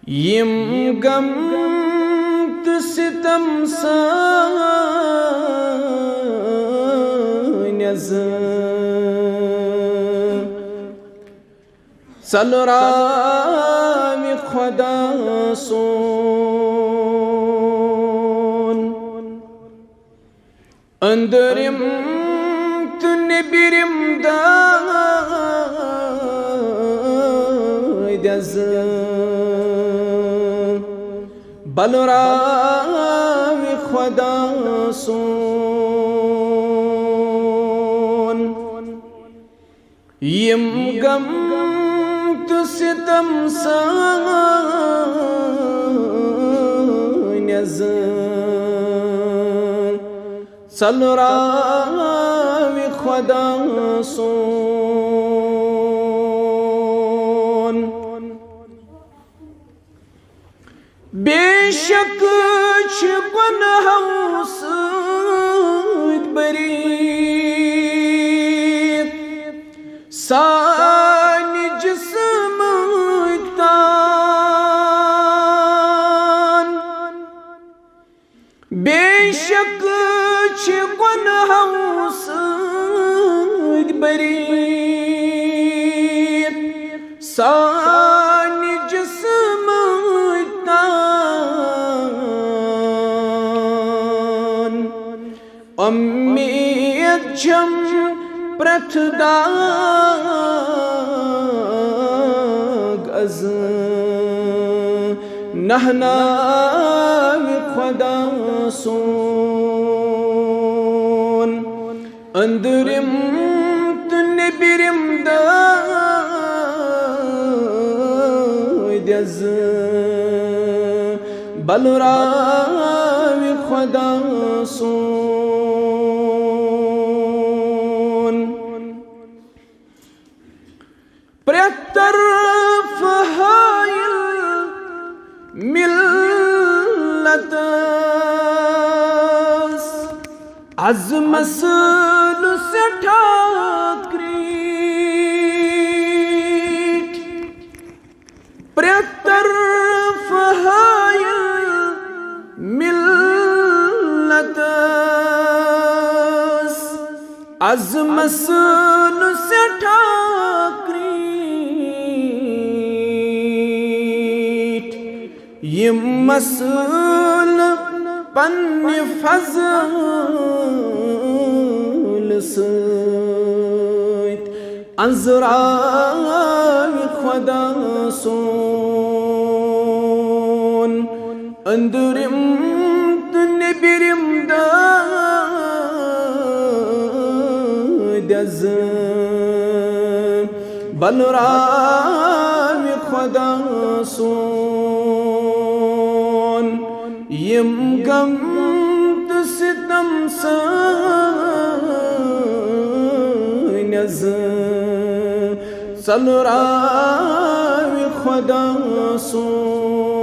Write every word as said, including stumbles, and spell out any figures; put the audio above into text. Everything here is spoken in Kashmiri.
یِم غم تہٕ ستم سٲنۍ زٕ ژلراوِ خۄدا سون۔ أنٛدرِم تہٕ نیٚبرِم دٲدۍ زٕ بلراوِ خۄدا سون۔ یِم غم تہٕ ستم سٲنۍ زٕ ژلراوِ خۄدا سون۔ بے شک چھِ گۄنہو سۭتۍ بٔرِتھ سانہِ جسمٕکۍ تان۔ بے شک چھِ گۄنہو سۭتۍ بٔرِتھ سانہِ جسمٕکۍ تان۔ اُمید چھم پرٛٮ۪تھ داغ از نہناوِ خۄدا سون۔ أنٛدرِم تہٕ نیٚبرِم دٲدۍ زٕ بلراوِ خۄدا سون۔ پرٛٮ۪تھ طرفہٕ حٲیِل مِلتَس از مسلہٕ سٮ۪ٹھاہ کرٛیٖٹھۍ۔ پرٛٮ۪تھ طرفہٕ حٲیِل مِلتَس از مسلہٕ سٮ۪ٹھاہ کرٛیٖٹھۍ۔ یِم مسلہٕ پننہِ فضلہٕ سۭتۍ انٛزراوِ خۄدا سون۔ أنٛدرِم تہٕ نیٚبرِم دٲدۍ زٕ بلراوِ خۄدا سون۔ یِم غم تہٕ ستم سٲنۍ زٕ ژلراوِ خۄدا سون۔